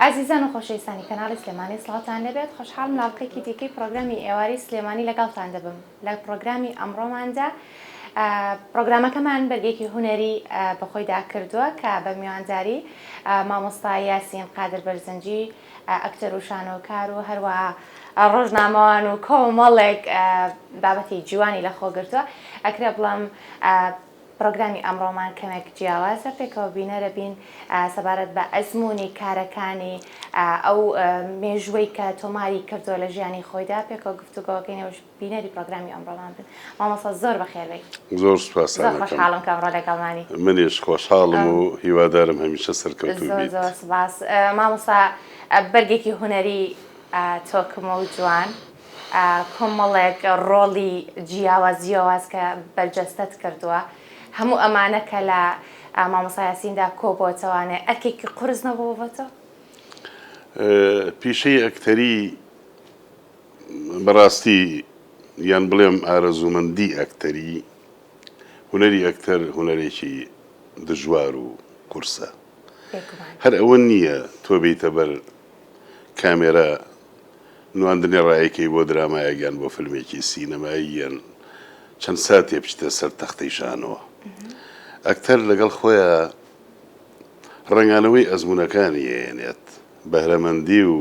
ئازیزان و خۆشەویستانی کەناڵی سلێمانی سڵاوتان لێبێت خۆشحاڵم لە ئەڵقەیەکی دیکەی پڕۆگرامی ئێوارەی سلێمانی لەگەڵتان دەبم لە پڕۆگرامی ئەمڕۆماندا پڕۆگرامەکەمان بەرگێکی هونەری بەخۆیدا کردووە کە بە میوانداری مامۆستا یاسین قادر بەرزنجی ئەکتەر و شانۆکار و هەروەها ڕۆژنامەوان و کۆمەڵێک بابەتی جوانی لەخۆ گرتووە ئەکرێ بڵێم پرۆگرامی ئەمڕۆمان کەمێک جیاوازە، پێکەوە بینەرە بین سەبارەت بە ئەزموونی کارەکانی ئەو مێژووەی کە تۆماری کردووە لە ژیانی خۆیدا، پێکەوە گفتوگۆکەین ئێوەش بینەری پرۆگرامی ئەمڕۆمان بن. مامۆستا زۆر بەخێر بێی. زۆر سوپاستان زۆر ئەکەم. خۆشحاڵم کە ئەمڕۆ لەگەڵمانی. منیش خۆشحاڵم و هیوادارم هەمیشە سەرکەوتوو زۆر بیت. زۆر سوپاس مامۆستا بەرگێکی هونەری تۆکمە و جوان. کۆمەڵێک ڕۆڵی جیاواز جیاواز کە بەرجەستەت کردووە هەموو ئەمانە کە لە مامۆستا یاسیندا کۆبۆتەوانێ ئەرکێکی قورس نەبوو بۆ تۆ؟ پیشەی ئەکتەری بەڕاستی یان بڵێم ئارەزوومەندی ئەکتەری هونەری ئەکتەر هونەرێکی دژوار و قورسە هەر ئەوە نییە تۆ بێیتە بەر کامێرا نواندنی ڕایەکەی بۆ درامایەک یان بۆ فیلمێکی سینەمایی یان چەند ساتێ بچیتە سەر تەختەی شانۆ. ئەکتەر لەگەڵ خۆیا ڕەنگانەوەی ئەزموونەکانی ئەیەنێت، بەهرەمەندی و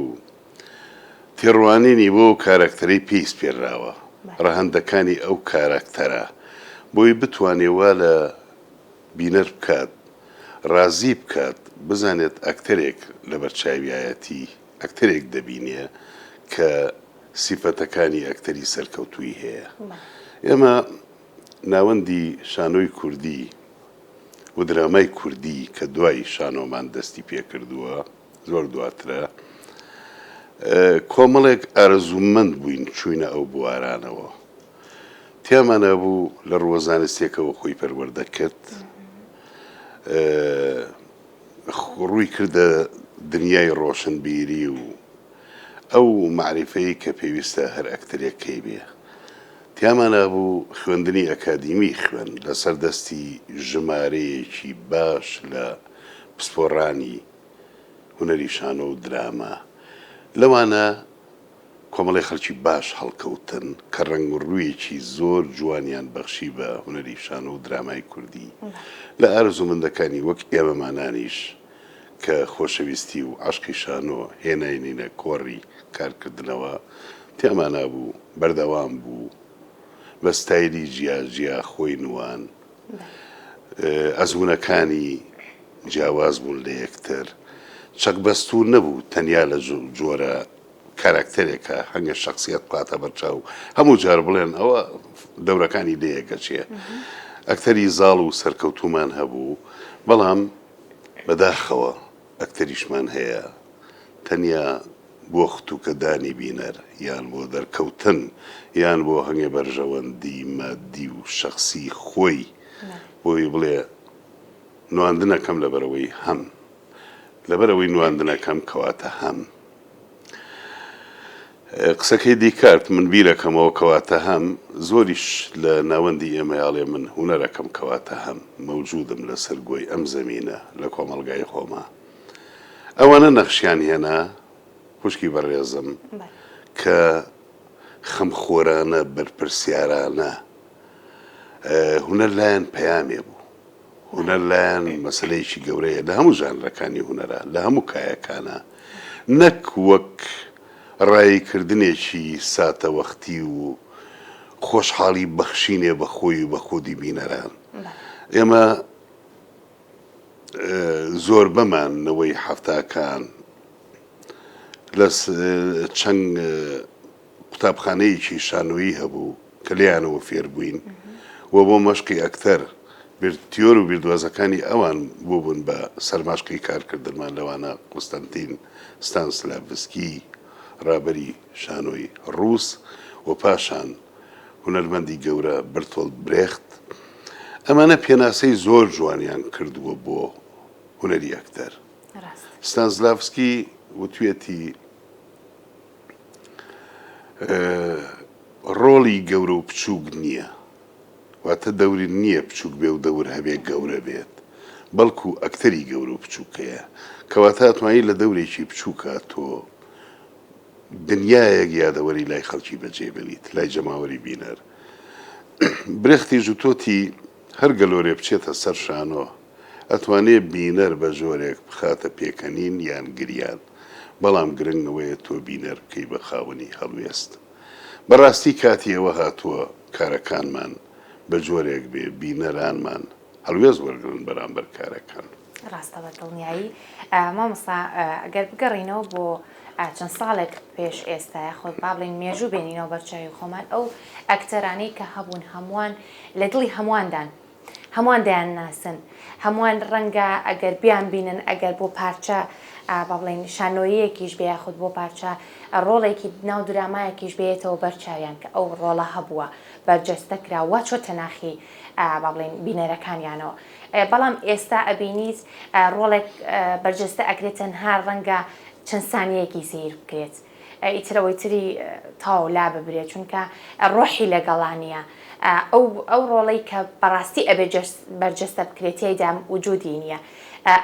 تێڕوانینی بۆ ئەو کاراکتەرەی پێی سپێرراوە، ڕەهەندەکانی ئەو کاراکتەرە بۆی بتوانێ وا لە بینەر بکات، ڕازی بکات، بزانێت ئەکتەرێک لەبەرچاویایەتی. ئەکتەرێک دەبینێ کە سیفەتەکانی ئەکتەری سەرکەوتووی هەیە. ئێمە ناوەندی شانۆی کوردی و درامای کوردی کە دوای شانۆمان دەستی پێکردووە، زۆر دواترە، کۆمەڵێک ئارەزوومەند بووین چووینە ئەو بوارانەوە. تیامانا بوو لە ڕووە زانستییەکەوە خۆی پەروەردە کرد. ڕووی کردە دنیای ڕۆشنبیری و ئەو مەعریفەی کە پێویستە هەر ئەکتەرێک کەی بێ. تیامانا بوو خوێندنی ئەکادیمی خوێند لەسەر دەستی ژمارەیەکی باش لە پسپۆڕانی هونەری شانۆ و دراما. لەوانە کۆمەڵێ خەڵکی باش هەڵکەوتن کە ڕەنگ و ڕوویەکی زۆر جوانیان بەخشی بە هونەری شانۆ و درامای کوردی. لە ئارەزوومەندەکانی وەک ئێمەمانانیش کە خۆشەویستی و عەشقی شانۆ هێناینینە کۆڕی کارکردنەوە، تیامانا بوو، بەردەوام بوو، بە ستایلی جیا جیا خۆی نوان، ئەزموونەکانی جیاواز بوون لە یەکتر، چەقبەستوو نەبوو تەنیا لە جۆرە کاراکتەرێکە هەنگە شەخسیەت بخاتە بەرچاو هەموو جار بڵێن ئەوە دەورەکانی لێیەکە چیە ئەکتەری زاڵ و سەرکەوتومان هەبوو بەڵام بەداخەوە ئەکتەریشمان هەیە تەنیا بۆ ختوکەدانی بینەر یان بۆ دەرکەوتن یان بۆ هەنگێ بەرژەوەندی مادی و شەخسی خۆی بۆی بڵێ نواندنەکەم لەبەرئەوەی هەم لەبەرئەوەی نواندنەکەم کەواتە هەم. قسەکەی دیکارت من بیرەکەمەوە کەواتە هەم، زۆریش لە ناوەندی ئێمەی ئەڵێ من هونەرەکەم کەواتە هەم، مەوجودم لەسەر گۆی ئەم زەمینە لە کۆمەڵگای خۆما. ئەوانە نەخشیان هێنا خوشکی بەڕێزم کە خەمخۆرانە، بەرپرسیارانە هونەر لایان پەیامێ بوو. هونەر لایان مەسەلەیەکی گەورەیە لە هەموو ژانرەکانی هونەرا، لە هەموو کایەکانا، نەک وەک ڕاییکردنێکی ساتەوەختی و خۆشحاڵی بەخشینێ بە خۆی و بە خودی بینەران. ئێمە زۆربەمان نەوەی حەفتاکان لە چەند قوتابخانەیەکی شانۆیی هەبوو کە لێیانەوە فێر بووین و بۆ مەشقی ئەکتەر تیۆر و بیردوازەکانی ئەوان بووبوون بە سەرمەشقی کارکردنمان لەوانە قوستەنتین ستانسلاڤسکی ڕابەری شانۆی ڕووس و پاشان هونەرمەندی گەورە برتۆڵد برێخت ئەمانە پێناسەی زۆر جوانیان کردووە بۆ هونەری ئەکتەر. ستانسلاڤسکی وتویەتی ڕۆڵی گەورە و بچووک نییە، واتە دەوری نییە بچووک بێ و دەور هەبێ گەورە بێت، بەڵکو ئەکتەری گەورە و بچووک هەیە. کەواتە ئەتوانی لە دەورێکی بچووکا تۆ دنیایەک یادەوەری لای خەڵکی بەجێ بێڵیت، لای جەماوەری بینەر. برێختیش وتۆتی هەر گەلۆرێ بچێتە سەر شانۆ ئەتوانێ بینەر بە جۆرێک بخاتە پێکەنین یان گریان، بەڵام گرنگ ئەوەیە تۆ بینەر بکەی بە خاوەنی هەڵوێست. بەڕاستی کاتی ئەوە هاتووە کارەکانمان بە جۆرێک بێ بینەرانمان هەڵوێست وەرگرن بەرامبەر کارەکان. ڕاستە بە دڵنیایی مامۆستا گەر بگەڕینەوە بۆ چەند ساڵێک پێش ئێستا یاخود با بڵێین مێژوو بێنینەوە بەرچاوی خۆمان ئەو ئەکتەرانەی کە هەبوون هەمووان لە دڵی هەموواندان هەمووان دەیانناسن هەمووان ڕەنگە ئەگەر بیان بینن ئەگەر بۆ پارچە با بڵێین شانۆییەکیش بێ یاخود بۆ پارچە ڕۆڵێکی ناو درامایەکیش بێتەوە بەرچاویان کە ئەو ڕۆڵە هەبووە بەرجەستە کرا وا چۆتە ناخی با بڵێین بینەرەکانیانەوە بەڵام ئێستا ئەبینیت ڕۆڵێک بەرجەستە ئەکرێت تەنها ڕەنگە چەند سانیەیەکی سەیر بکرێت ئیتر ئەوەی تری تەواو لا ببرێت چونکە ڕۆحی لەگەڵا نییە ئەو ئەو ڕۆڵەی کە بەڕاستی ئەبێ بەرجەستە بکرێت تیایدا وجودی نییە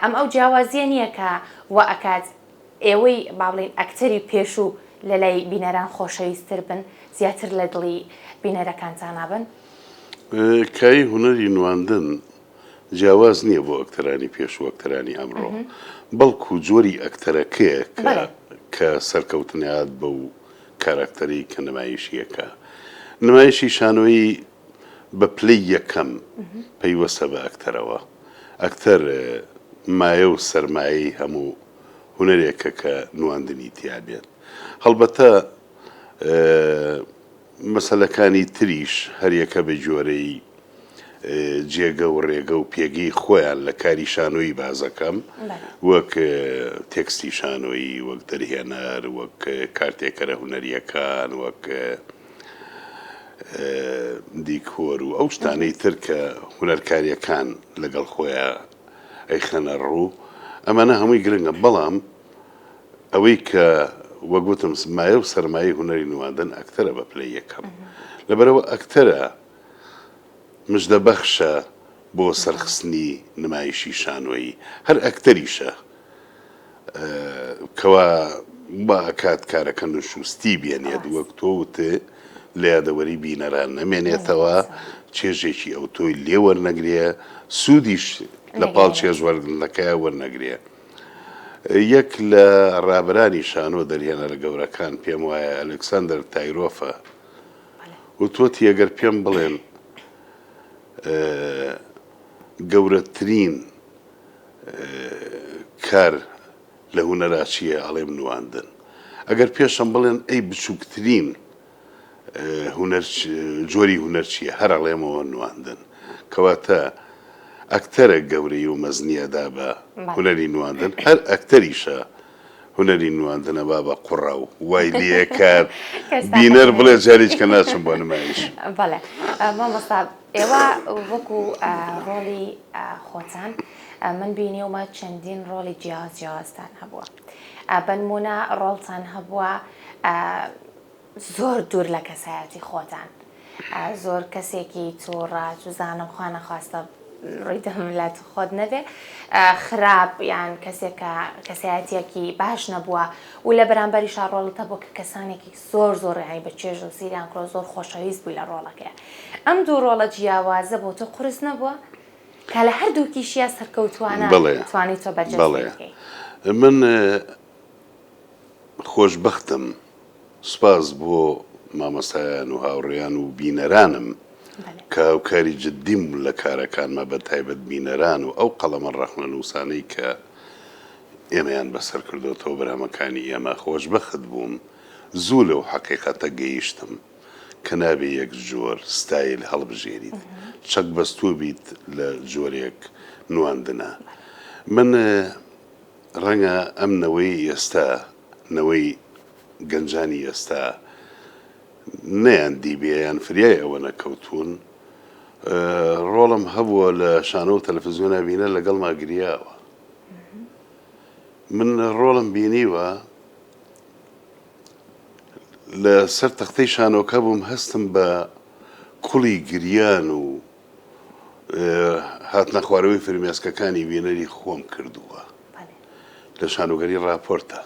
ئەم ئەو جیاوازیە نییە کە وا ئەکات ئێوەی با بڵێین ئەکتەری پێشوو لەلای بینەران خۆشەویستتر بن زیاتر لە دڵی بینەرەکانتانا بن؟ کایەی هونەری نواندن جیاواز نییە بۆ ئەکتەرانی پێش و ئەکتەرانی ئەمڕۆ، بەڵکو جۆری ئەکتەرەکەیە کە کە سەرکەوتن ئەیات بەو کاراکتەرەی کە نمایشی ئەکا. نمایشی شانۆیی بە پلەی یەکەم پەیوەستە بە ئەکتەرەوە. ئەکتەر مایە و سەرمایەی هەموو هونەرێکە کە نواندنی تیا بێت. هەڵبەتە مەسەلەکانی تریش هەریەکە بە گۆرەی جێگە و ڕێگە و پێگەی خۆیان لە کاری شانۆیی بازەکەم وەک تێکستی شانۆیی وەک دەرهێنەر وەک کارتێکەرە هونەریەکان وەک دیکۆر و ئەو شتانەی تر کە هونەرکاریەکان لەگەڵ خۆیان ئەیخەنە ڕوو ئەمانە هەمووی گرنگە بەڵام ئەوەی کە وەک وتم مایە و سەرمایەی هونەری نواندن ئەکتەرە بە پلەی یەکەم لەبەرئەوە ئەکتەرە مژدەبەخشە بۆ سەرخستنی نمایشی شانۆیی هەر ئەکتەریشە کەوا وا ئەکات کارەکە نوشوستی بێنێت وەک تۆ وتت لە یادەوەری بینەران نەمێنێتەوە چێژێکی ئەوتۆی لێ وەرنەگرێ سوودیش لە پاڵ چێژ وەرگرتنەکەیا وەرنەگرێ. یەک لە ڕابەرانی شانۆ دەرهێنەرە گەورەکان پێم وایە ئەلێکساندەر تایرۆفە وتوەتی ئەگەر پێم بڵێن گەورەترین کار لە هونەرا چییە ئەڵێم نواندن ئەگەر پێشم بڵێن ئەی بچووکترین هونەر جۆری هونەر چییە هەر ئەڵێمەوە نواندن کەواتە ئەکتەرە گەورەی و مەزنی ئەدا بە هونەری نواندن هەر ئەکتەریشە هونەری نواندن ئەبا بە قوڕە و وای لێکات بینەر بڵێ جارێکە ناچم بۆ نمایش. بەڵێ مامۆستا ئێوە وەکو ڕۆڵی خۆتان من بینیومە چەندین ڕۆڵی جیاواز جیاوازتان هەبووە بەنمونە ڕۆڵتان هەبووە زۆر دوور لە کەسایەتی خۆتان زۆر کەسێکی توڕە چوزانم خوا نەخواستە ڕووی دەم لات خۆت نەبێ خراپ یان کەسێکە کەسایەتیەکی باش نەبووە و لە بەرامبەریشا ڕۆڵت هەبووە کە کەسانێکی زۆر زۆر یانی بە چێژ و سیریان کرۆ زۆر خۆشەویست بووی لە ڕۆڵەکەی ئەم دوو ڕۆڵە جیاوازە بۆ تۆ قورس نەبووە کە لە هەردووکیشیا سەرکەوتوانە توانی تۆ بەرجەستەی بکەی؟ من خۆشبەختم، سوپاس بۆ مامۆستایان و هاوڕێیان و بینەرانم کە هاوکاری جدیم بوون لە کارەکانما بە تایبەت بینەران و ئەو قەڵەمە ڕەخنەنووسانەی کە ئێمەیان بەسەر کردۆتەوە بەرهەمەکانی ئێمە، خۆشبەخت بووم زوو لەو حەقیقەتە گەیشتم کە نابێ یەک جۆر ستایل هەڵبژێریت چەقبەستوو بیت لە جۆرێک نواندنا. من ڕەنگە ئەم نەوەی ئێستا، نەوەی گەنجانی ئێستا نەیان دیبێ یان فریای ئەوە نەکەوتوون، ڕۆڵم هەبووە لە شانۆ و تەلەفزیۆنا بینەر لەگەڵما گریاوە. من ڕۆڵم بینیوە لە سەر تەختەی شانۆکە بووم هەستم بە کوڵی گریان و. هاتنە خوارەوەی فرمێسکەکانی بینەری خۆم کردووە لە شانۆگەری ڕاپۆرتە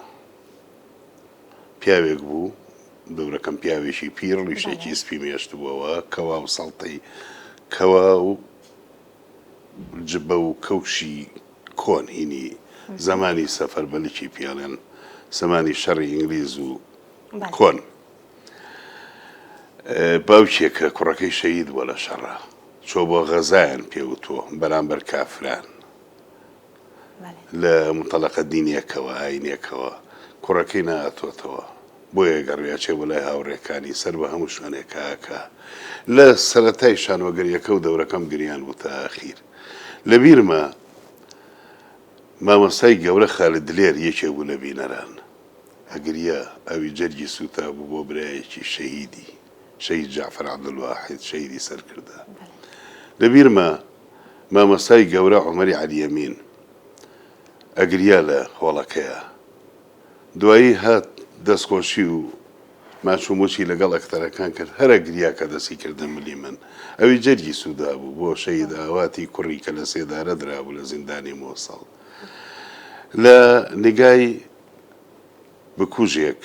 پیاوێک بوو دەورەکەم پیاوێکی پیر ڕیشێکی سپی مێشتبووەوە کەوا و سەڵتەی کەوا و جبە و کەوشی کۆن هینی زەمانی سەفەر بەلکی پیاڵێن زەمانی شەڕی ئینگلیز و کۆن باوکێک کە کوڕەکەی شەهید بووە لە شەڕا چۆ بۆ غەزایان پێ وتووە بەرامبەر کافران لە متەلەقە دینیەکەوە ئاینیەکەوە کوڕەکەی نەهاتۆتەوە بۆیە گەڕێ ئەچێ بۆ لای هاوڕێکانی سەر بە هەموو شوێنێکا ئەکا لە سەرەتای شانۆگەریەکە و دەورەکەم گریان بوو تا ئەخیر لە بیرمە مامۆستای گەورە خالد دلێر یەکێ بوو لە بینەران ئەگریا، ئەوی جەرگی سووتابوو بۆ برایەکی شەهیدی، شەهید جەعفەر عەبدولواحید، شەهیدی سەرکردە. لە بیرمە مامۆستای گەورە عومەری عەلیەمین ئەگریا لە هۆڵەکەیا. دوایی هات دەستخۆشی و ماچ و موچی لەگەڵ ئەکتەرەکان کرد، هەر ئەگریا کە دەستی کردە ملی من. ئەوی جەرگی سوودابوو بۆ شەهید ئاواتی کوڕی کە لە سێدارە درابوو لە زیندانی مۆسڵ. لە نیگای بکوژێک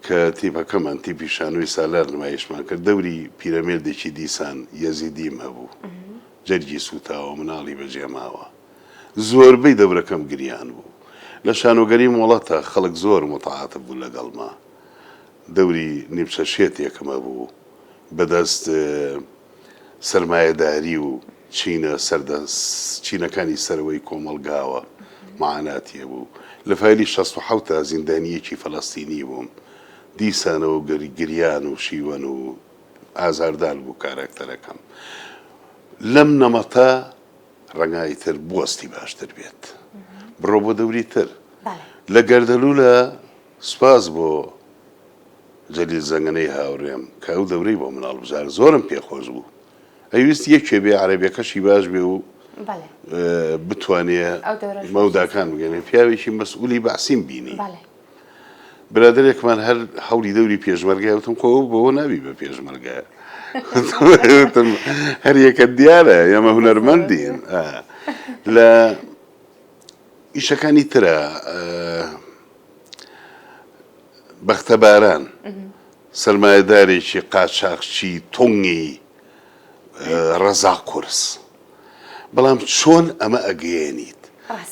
کە تیپەکەمان، تیپی شانۆی سالار نمایشمان کرد، دەوری پیرەمێردێکی دیسان یەزیدیم هەبوو، جەرگی سووتاوە، مناڵی بەجێ ماوە. زۆربەی دەورەکەم گریان بوو. لە شانۆگەری مۆڵەتە خەڵک زۆر موتەعاتف بوو لەگەڵما. دەوری نیمچە شێتێکم هەبوو بەدەست سەرمایەداری و چینە چینەکانی سەرەوەی کۆمەڵگاوە معاناتی هەبوو. لە فایلی 67 تا زیندانییەکی فەلەستینی بووم. دیسانەوە گریان و شیوەن و ئازاردان بوو کاراکتەرەکەم. لەم نەمەتە ڕەنگە ئیتر بوەستی باشتر بێت. بڕۆ بۆ دەوری تر. لە گەردەلوولە سوپاس بۆ جەلیل زەنگەنەی هاوڕێم کە ئەو دەورەی بۆ من هەڵبژارد زۆرم پێ خۆش بوو. ئەیویست یەکێ بێ عەرەبیەکەشی باش بێ و بتوانێ مەوداکان بگەنێ. پیاوێکی مەسئولی بەعسیم بینی. برادەرێکمان هەر هەوڵی دەوری پێشمەرگە وتم خۆ ئەو بەوە نابی بە پێشمەرگە. وتم هەر یەکە دیارە ئێمە هونەرمەندین. لە ئیشەکانی ترە بەختەباران سەرمایەدارێکی قاچاخچی تونگی ڕەزا قورس بەڵام چۆن ئەمە ئەگەیەنیت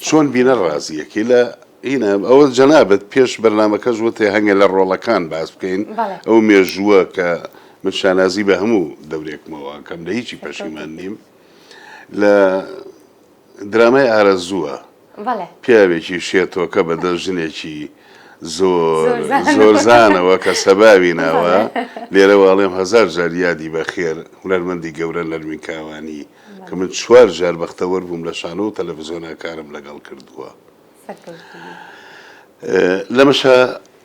چۆن بینەر ڕازیەکەی لە هینا ئەوە جەنابت پێش بەرنامەکەش وتێ هەنگە لە ڕۆڵەکان باس بکەین ئەو مێژووە کە من شانازی بە هەموو دەورێکمەوە کەم لە هیچی پەشیمان نیم لە درامای ئارەزووە پیاوێکی شێتۆکە بە دەست ژنێکی زۆر زۆرزانەوە کە سەباوی ناوە لێرەوە ئەڵێم هەزار جار یادی بەخێر هونەرمەندی گەورە نەرمین کاوانی کە من چوار جار بەختەوەر بووم لە شانۆ و تەلەڤزیۆنا کارم لەگەڵ کردووە لەمەشا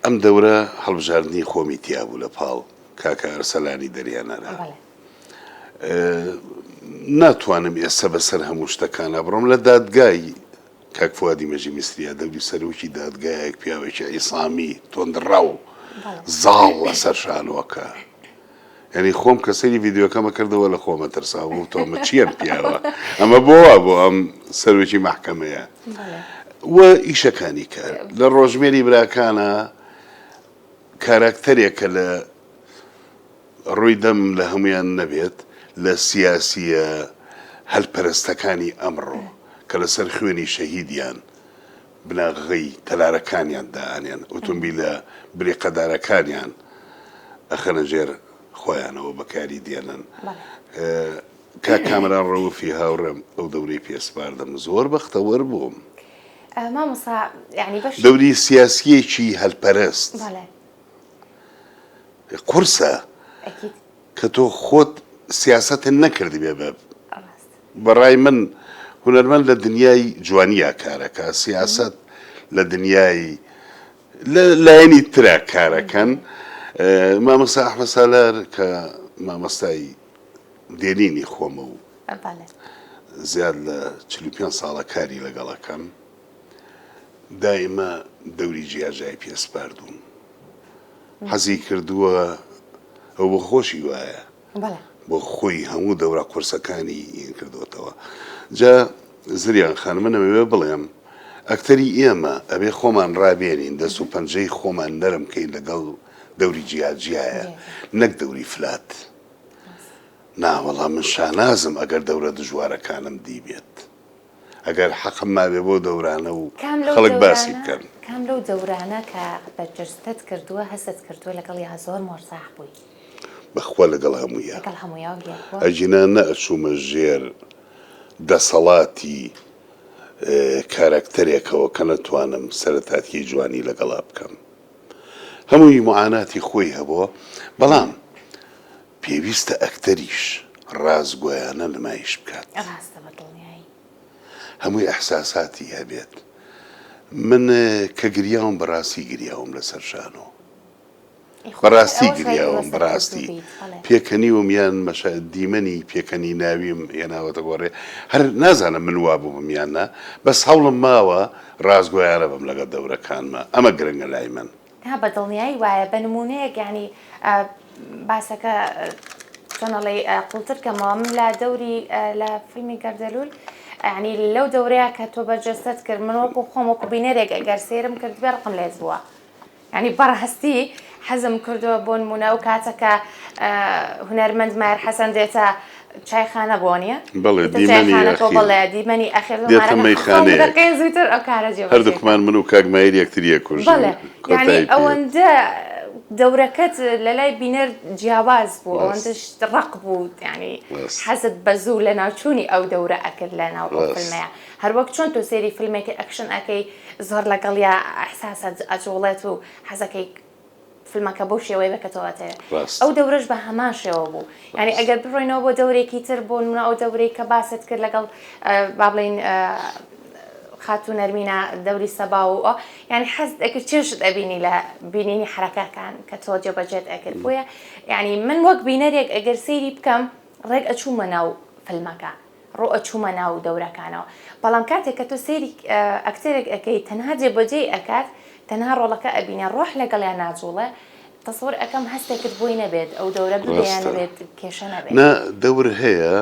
ئەم دەورە هەڵبژاردنی خۆمی تیا بوو لە پاڵ کاکە ئەرسەلانی دەریانەرە ناتوانم ئێستا بەسەر هەموو شتەکانا بڕۆم لە دادگای کاک فوادی مەجی میسریا دەوری سەرۆکی دادگایەک پیاوێکی عیسامی تۆندڕەو زاڵ لەسەر شانۆکە یعنی خۆم کە سەیری ڤیدیۆکەمە کردەوە لە خۆمە ترسا بوو تۆ ئەمە چییە پیاوە ئەمە بۆ وا بۆ ئەم سەرۆکی مەحکەمەیە و ئیشەکانی کار لە ڕۆژمێری براکانە کاراکتەرێکە لە ڕووی دەم لە هەموویان نەبێت لە سیاسییە هەلپەرستەکانی ئەمڕۆ کە لەسەر خوێنی شەهیدیان بناغەی تەلارەکانیان دائەنێن، ئۆتۆمبیلە بریقەدارەکانیان ئەخەنە ژێر خۆیانەوە بەکاری دێنن. کاک کامەران ڕەوفی هاوڕێم ئەو دەورەی پێ سپاردم زۆر بەختەوەر بووم. مامۆستا یانی بەش. دەوری سیاسییەکی هەلپەرست. قورسە کە تۆ خۆت سیاسەتت نەکردبێ بە بەڕای من هونەرمەند لە دنیای جوانییا کارەکە سیاسەت لە دنیای لە لایەنی ترا کارەکەن مامۆستا ئەحمەد سالار کە مامۆستای دێرینی خۆمە و زیاد لە 45 ساڵە کاری لەگەڵەکەم دایمە دەوری جیاجای پێ سپاردووم حەزی کردووە ئەو بۆ خۆشی وایە بۆ خۆی هەموو دەورە قورسەکانی کردوێتەوە. جا زریان خان من ئەمەوێ بڵێم ئەکتەری ئێمە ئەبێ خۆمان ڕابێنین دەست و پەنجەی خۆمان نەرم کەین لەگەڵ دەوری جیا جیایە نەک دەوری flat نا وەڵا من شانازم ئەگەر دەورە دژوارەکانم دیبێت ئەگەر حەقم مابێ بەو دەورانە و کام لەو خەڵک باسی دەورانە بکەن. کام لەو دەورانە کە بەرجەستەت کردووە هەستت کردووە لەگەڵیا زۆر مۆرتاح بووی؟ بەخوا لەگەڵ هەموویا. لەگەڵ هەموویا وەک یەک بووە؟ ئەگینا نەئەچوومە ژێر دەسەڵاتی کاراکتەرێکەوە کە نەتوانم سەرەتاتیی جوانی لەگەڵا بکەم. هەمووی موعاناتی خۆی هەبووە، بەڵام پێویستە ئەکتەریش ڕاستگۆیانە نمایش بکات. ڕاستە بە دڵنیایی. هەمووی ئیحساساتی هەبێت. من کە گریاوم بەڕاستی گریاوم لەسەر شانۆ. بەڕاستی گریاوم بەڕاستی پێکەنیوم یان مەشە دیمەنی پێکەنیناویم هێناوەتە گۆڕێ هەر نازانم من وا بووبم یان نا بەس هەوڵم ماوە ڕاستگۆیانە بم لەگەڵ دەورەکانما ئەمە گرنگە لای من. نا بە دڵنیایی وایە بە نموونەیەک یانی باسەکە چۆن ئەڵێی قوڵتر کەمەوە من لە دەوری لە فیلمی گەردەلوول یانی لەو دەورەیە کە تۆ بەرجەستەت کرد من وەکو خۆم وەکو بینەرێک ئەگەر سەیرم کردبێ ڕقم لێت بووە یانی بەڕاستی حەزم کردووە بۆ نموونە ئەو کاتە کە هونەرمەند ماهر حەسەن دێتە چایخانە بۆ نییە؟ بەڵێ دێتە دیمەنی چایخانەکە و ئەخیر بەڵێ دیمەنی ئەخیر دێتە مارەکە خەوم مەیخانەیەک دەقەیە زووتر ئەو کارە جێبەجێ کە. هەردووکمان من و کاک ماهیر یەکتری ئەکوژین بەڵێ یانی کۆتایی پێ یەت. ئەوەندە دەورەکەت لەلای بینەر جیاواز بوو ڕاست ئەوەندەش ڕەق بوو یانی ڕاست حەزت بە زوو لەناوچوونی ئەو دەورە ئەکرد لەناو ئەو ڕاست. فیلمەیا هەروەک چۆن تۆ سەیری فیلمێکی ئەکشن ئەکەی زۆر لەگەڵیا ئیحساسە ئەجوڵێت و حەزەکەی فیلمەکە بەو شێوەیە بێت کە تۆ ئەتەوێت ڕاست. ئەو دەورەش بە هەمان شێوە بوو یانی ڕاست. ئەگەر بڕۆینەوە بۆ دەورێکی تر بۆ نمونە ئەو دەورەی کە باست کرد لەگەڵ با بڵێین خاتوو نەرمینا دەوری سەبا و ئەو یانی حەزت ئەکرد چێژت ئەبینی لە بینینی حەرەکەکان کە تۆ جێبەجێت ئەکرد بۆیە یانی من وەک بینەرێک ئەگەر سەیری بکەم ڕێک ئەچوومە ناو فیلمەکە ڕۆئەچوومە ناو دەورەکانەوە بەڵام کاتێک کە تۆ سەیری ئەکتەرێک ئەکەی تەنها جێبەجێی ئەکات تەنها ڕۆڵەکە ئەبینێ ڕۆح لەگەڵیا ناجوڵێ تەسەور ئەکەم هەستێکت بۆی نەبێت ئەو دەورە ببێ یان ڕاستە نەبێت کێشە نەبێت. نا دەور هەیە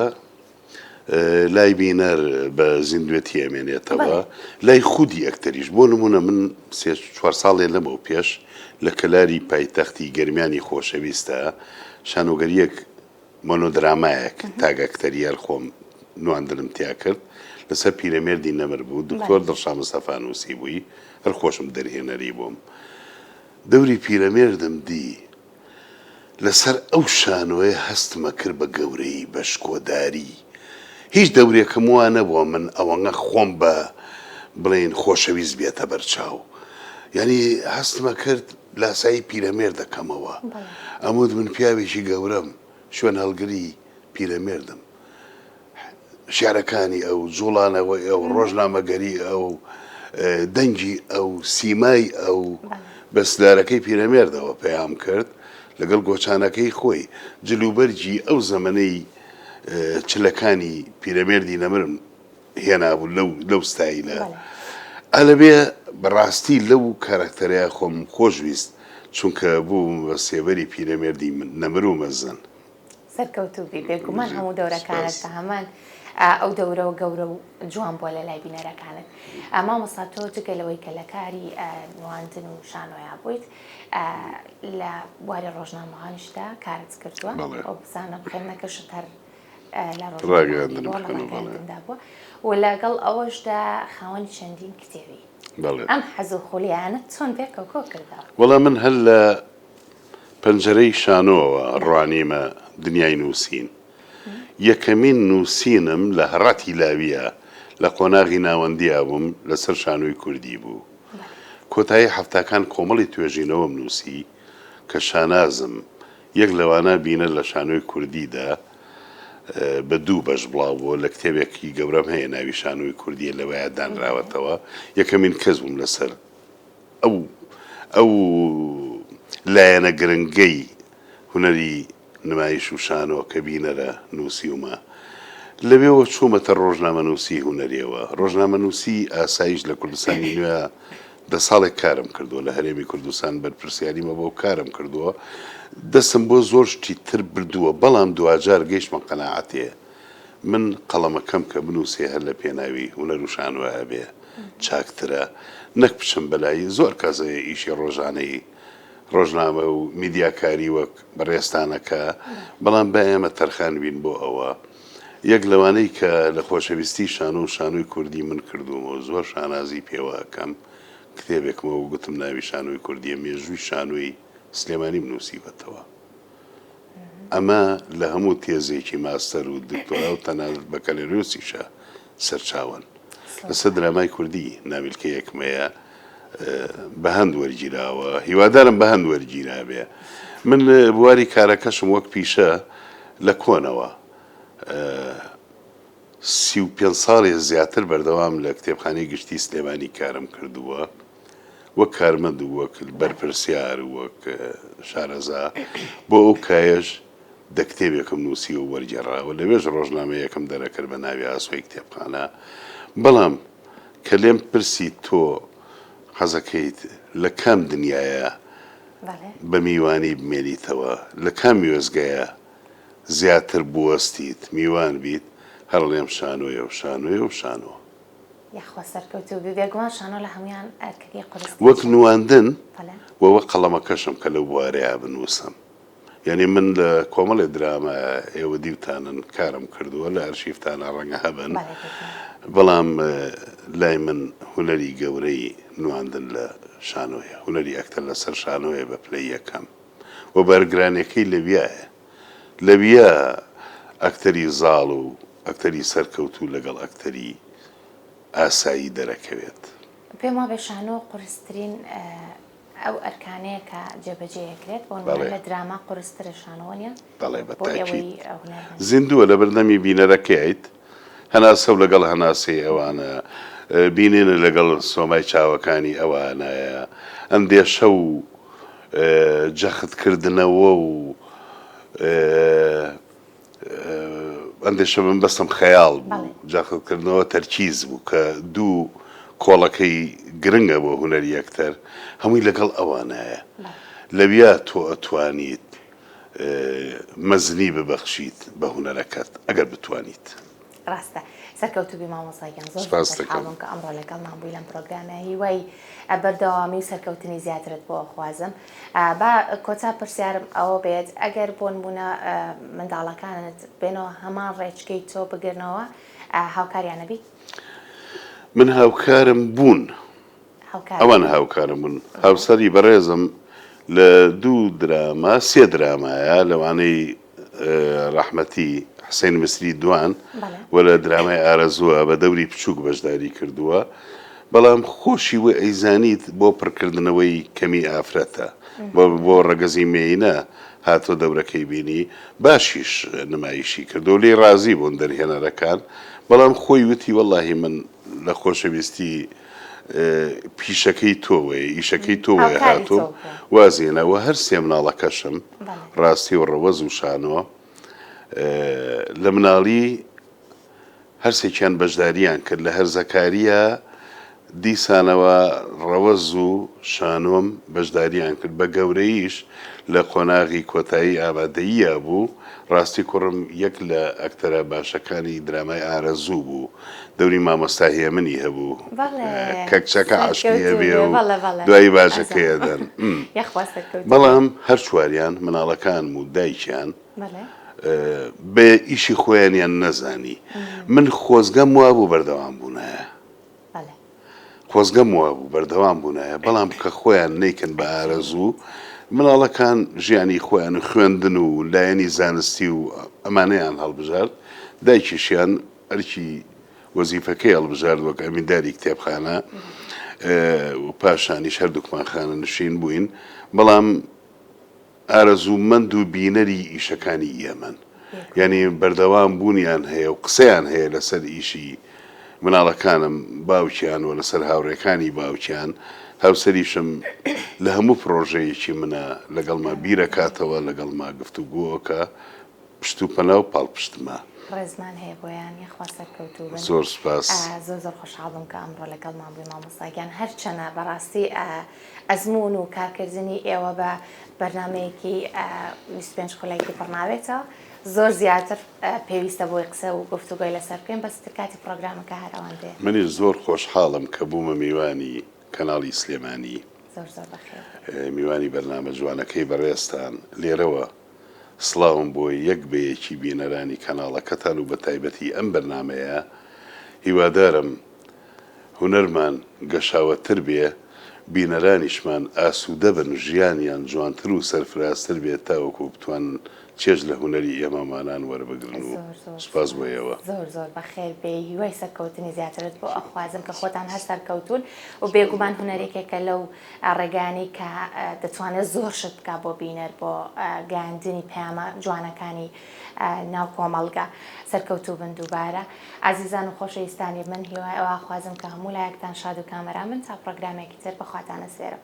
لای بینەر بە زیندوێتی ئەمێنێتەوە بەڵێ. لای خودی ئەکتەریش بۆ نمونە من سێ چوار ساڵێ لەمەو پێش لە کەلاری پایتەختی گەرمیانی خۆشەویستە شانۆگەریەک مۆنۆدرامایەک تاک ئەکتەری هەر خۆم نواندنم تیا کرد لەسەر پیرەمێردی نەمر بوو دکتۆر دڵشا مستەفا نووسیبووی هەر خۆشم دەرهێنەری بووم دەوری پیرەمێردم دی لەسەر ئەو شانۆیە هەستمە کرد بە گەورەیی بە شکۆداری هیچ دەورێکم وا نەبووە من ئەوەنە خۆم بە بڵێین خۆشەویست بێتە بەرچاو یانی هەستمە کرد لاسایی پیرەمێرد دەکەمەوە. ئەموت من پیاوێکی گەورەم، شوێنهەڵگری پیرەمێردم. شیعرەکانی ئەو، جوڵانەوەی ئەو، ڕۆژنامەگەری ئەو، دەنگی ئەو، سیمای ئەو بە سلارەکەی پیرەمێردەوە پەیام کرد لەگەڵ گۆچانەکەی خۆی. جلوبەرگی ئەو زەمەنەی چلەکانی پیرەمێردی نەمرم هێنابوو لەو لەو ستایلە ئەلەبێ بەڕاستی لەو کارەکتەرەیا خۆم خۆش ویست چونکە بووم بە سێبەری پیرەمێردی نەمر و مەزن. سەرکەوتوو بی بێگومان هەموو دەورەکانت بە هەمان ئەو دەورە و گەورە و جوان بووە لە لای بینەرەکانت. مامۆستا تۆ جگە لەوەی کە لە کاری نواندن و شانۆیا بوویت لە بواری ڕۆژنامەوانیشدا کارت کردووە و بزانم خوێندنەکەشت هەر لە ڕاگەیاندندا بووە و لەگەڵ ئەوەشدا خاوەنی چەندین کتێبی ئەم حەز و خولیانە چۆن پێکەوە کۆ کردەوە؟ وەڵا من هەر لە پەنجەرەی شانۆوە ڕوانیمە دنیای نووسین. یەکەمین نووسینم لە هەڕەتی لاوییە لە قۆناغی ناوەندیا بووم لەسەر شانۆی کوردی بوو. کۆتایی حەفتاکان کۆمەڵی توێژینەوەم نووسی کە شانازم یەک لەوانە بینەر لە شانۆی کوردیدا بە دوو بەش بڵاو بووە، لە کتێبێکی گەورەم هەیە ناوی شانۆی کوردییە لەوەیا دانراوەتەوە، یەکەمین کەس بووم لەسەر ئەو ئەو لایەنە گرنگەی هونەری نمایش و شانۆ کە بینەرە نووسیومە. لەوێوە چوومەتە ڕۆژنامەنووسیی هونەرییەوە. ڕۆژنامەنووسیی ئاساییش لە کوردستانی نوێ دە ساڵێک کارم کردووە لە هەرێمی کوردستان بەرپرسیاریمە بۆ کارم کردووە دەستم بۆ زۆر شتی تر بردووە بەڵام دواجار گەیشتمە قەناعەتێ. من قەڵەمەکەم کە بنووسێ هەر لە پێناوی هونەر و شانۆ ئەبێ چاکترە نەک بچم بەلای زۆر کەس هەیە ئیشی ڕۆژانەی ڕۆژنامە و میدیاکاری وەک بەڕێزتان ئەکا بەڵام با ئێمە تەرخان بین بۆ ئەوە یەک لەوانەی کە لە خۆشەویستی شانۆ و شانۆی کوردی من کردوومە و زۆر شانازی پێوە ئەکەم کتێبێکمە و گوتم ناوی شانۆی کوردیە مێژووی شانۆی سلێمانیم نووسیوەتەوە. ئەمە لە هەموو تێزێکی ماستەر و دکتۆرا و تەنانەت بەکالۆریۆسیشا سەرچاوەن. لەسەر درامای کوردی نامیلکەیەکم هەیە بە هەند وەرگیراوە، هیوادارم بە هەند وەرگیرابێ. من بواری کارەکەشم وەک پیشە لە کۆنەوە 35 ساڵێ زیاتر بەردەوام لە کتێبخانەی گشتی سلێمانی کارم کردووە. وەک کارمەند و وەک بەرپرسیار و وەک شارەزا بۆ ئەو کایەش دە کتێبێکم نووسیوە و وەرگێڕاوە، لەوێش ڕۆژنامەیەکم دەرەکرد بە ناوی ئاسۆی کتێبخانە. بەڵام کە لێم پرسی تۆ حەزەکەیت لە کام دنیایە بە میوانی بمێنیتەوە، لە کام وێستگەیە زیاتر بوەستیت، میوان بیت، هەر ئەڵێم شانۆیە و شانۆیە و شانۆ. یاخوا سەرکەوتوو بی بێگومان شانۆ لە هەموویان ئەرکەکەی قورستریشە. وەک نواندن و وەک قەڵەمەکەشم کە لەو بوارەیا بنووسم یانی من لە کۆمەڵێ دراما ئێوە دیوتانن کارم کردووە لە ئەرشیفتانا ڕەنگە هەبن بەڵام لای من هونەری گەورەی نواندن لە شانۆیە هونەری ئەکتەر لەسەر شانۆیە بە پلەی یەکەم و بارگرانیەکەی لەویایە لەویا ئەکتەری زاڵ و ئەکتەری سەرکەوتوو لەگەڵ ئەکتەری ئاسایی دەرەکەوێت. پێم وابێ شانۆ قورسترین ئەو ئەرکانەیە کە جێبەجێ ئەکرێت، بۆ نموونە لە دراما قورسترە شانۆ وەنیە؟ بەڵێ بە تاکید زیندووە لەبەردەمی بینەرەکەیت، هەناسەو لەگەڵ هەناسەی ئەوانە، بینینت لەگەڵ سۆمای چاوەکانی ئەوانایە، ئەندێشە و جەختکردنەوە و ئەندێشە من بەسم خەیاڵ بوو، جەختکردنەوە تەرکیز بوو کە دوو کۆڵەکەی گرنگە بۆ هونەری ئەکتەر هەمووی لەگەڵ ئەوانایە. لەویا تۆ ئەتوانیت مەزنی ببەخشیت بە هونەرەکەت ئەگەر بتوانیت. ڕاستە سەرکەوتوبی مامۆستا گیان زۆر زۆر خۆشحاڵ بووم کە ئەمڕۆ لەگەڵمان بووی لەم پرۆگرامە هیوای بەردەوامی و سەرکەوتنی زیاترت بۆ ئەخوازم با کۆتا پرسیارم ئەوە بێت ئەگەر بۆ نموونە منداڵەکانت بێنەوە هەمان ڕێچکەی تۆ بگرنەوە هاوکاریانە بی؟ من هاوکارم بوون ئەوان هاوکارم بوون هاوسەری بەڕێزم لە دوو دراما سێ درامایە لەوانەی ڕەحمەتی حسین مسری دوان و لە درامای ئارەزووە بە دەوری بچووک بەشداری کردووە بەڵام خۆشی و ئەیزانیت بۆ پڕکردنەوەی کەمی ئافرەتە بۆ ڕەگەزی مێینە هاتۆ دەورەکەی بینی باشیش نمایشی کردو لێی ڕازی بوون دەرهێنەرەکان بەڵام خۆی وتی وەڵاهی من لە خۆشەویستی پیشەکەی تۆوەیە ئیشەکەی تۆوەیە هاتووم وازی هێنا وە هەر سێ مناڵەکەشم ڕاستی و ڕەوەز و شانۆ لە مناڵی هەرسێکیان بەشداریان کرد لە هەرزەکاریە دیسانەوە ڕەوەز و شانۆم بەشداریان کرد بە گەورەییش لە قۆناغی کۆتایی ئامادەییا بوو ڕاستی کوڕم یەک لە ئەکتەرە باشەکانی درامای ئارەزوو بوو دەوری مامۆستا هێمنی هەبوو کە کچەکە عەشقی هەبێ و دوایی باجەکەی ئەدەن. بەڵام هەر چواریان مناڵەکانم و دایکیان بە ئیشی خۆیانیان نەزانی. من خۆزگەم وابوو بەردەوام بوونایە. خۆزگەم وابوو بەردەوام بوونایە، بەڵام کە خۆیان نەیکەن بە ئارەزوو، مناڵەکان ژیانی خۆیان و خوێندن و لایەنی زانستی و ئەمانەیان هەڵبژارد، دایکیشیان ئەرکی وەزیفەکەی هەڵبژارد وەک ئەمینداری کتێبخانە و پاشانیش هەردووکمان خانەنشین بووین، بەڵام ئارەزوومەند و بینەری ئیشەکانی ئێمەن. یانی بەردەوام بوونیان هەیە و قسەیان هەیە لەسەر ئیشی مناڵەکانم، باوکیان و لەسەر هاوڕێکانی باوکیان. هاوسەریشم لە هەموو پڕۆژەیەکی منە لەگەڵما بیرەکاتەوە، لەگەڵما گفتوگۆ ئەکا. پشت و پەنا و پاڵپشتمە. ڕێزمان هەیە بۆیان یاخوا سەرکەوتوو بن. زۆر سوپاس. زۆر زۆر خۆشحاڵ بووم کە ئەمڕۆ لەگەڵمان بووی مامۆستا گیان هەرچەنە بەڕاستی ئەزموون و کارکردنی ئێوە بە بەرنامەیەکی 25 خولەکی پڕ نابێتەوە. زۆر زیاتر پێویستە بۆی قسە و گفتوگۆی لەسەر بکەین بەس تر کاتی پڕۆگرامەکە هەر ئەوەندەیە. منیش زۆر خۆشحاڵم کە بوومە میوانی کەناڵی سلێمانی. زۆر زۆر بەخێر بێی. میوانی بەرنامە جوانەکەی بەڕێزتان. لێرەوە سڵاوم بۆ یەک بە یەکی بینەرانی کەناڵەکەتان و بەتایبەتی ئەم بەرنامەیە. هیوادارم هونەرمان گەشاوەتر بێ، بینەرانیشمان ئاسوودە بن، ژیانیان جوانتر و سەرفرازتر بێ تاوەکو بتوانن چێژ لە هونەری ئێمەمانان وەربگرن و زۆر زۆر سوپاس بۆ سوپاس. ئێوە. زۆر زۆر بەخێر بێی هیوای سەرکەوتنی زیاترت بۆ ئەخوازم کە خۆتان هەر سەرکەوتوون و بێگومان هونەر یەکێکە لەو ڕێگایانەی کە دەتوانێت زۆر شت بکات بۆ بینەر بۆ گەیاندنی پەیامە جوانەکانی ناو کۆمەڵگە. سەرکەوتوو بن دووبارە. ئازیزان و خۆشەویستانی من هیوای ئەوە ئەخوازم کە هەموو لایەکتان شاد و کامەران بن تا پڕۆگرامێکی تر بە خواتان ئەسپێرم.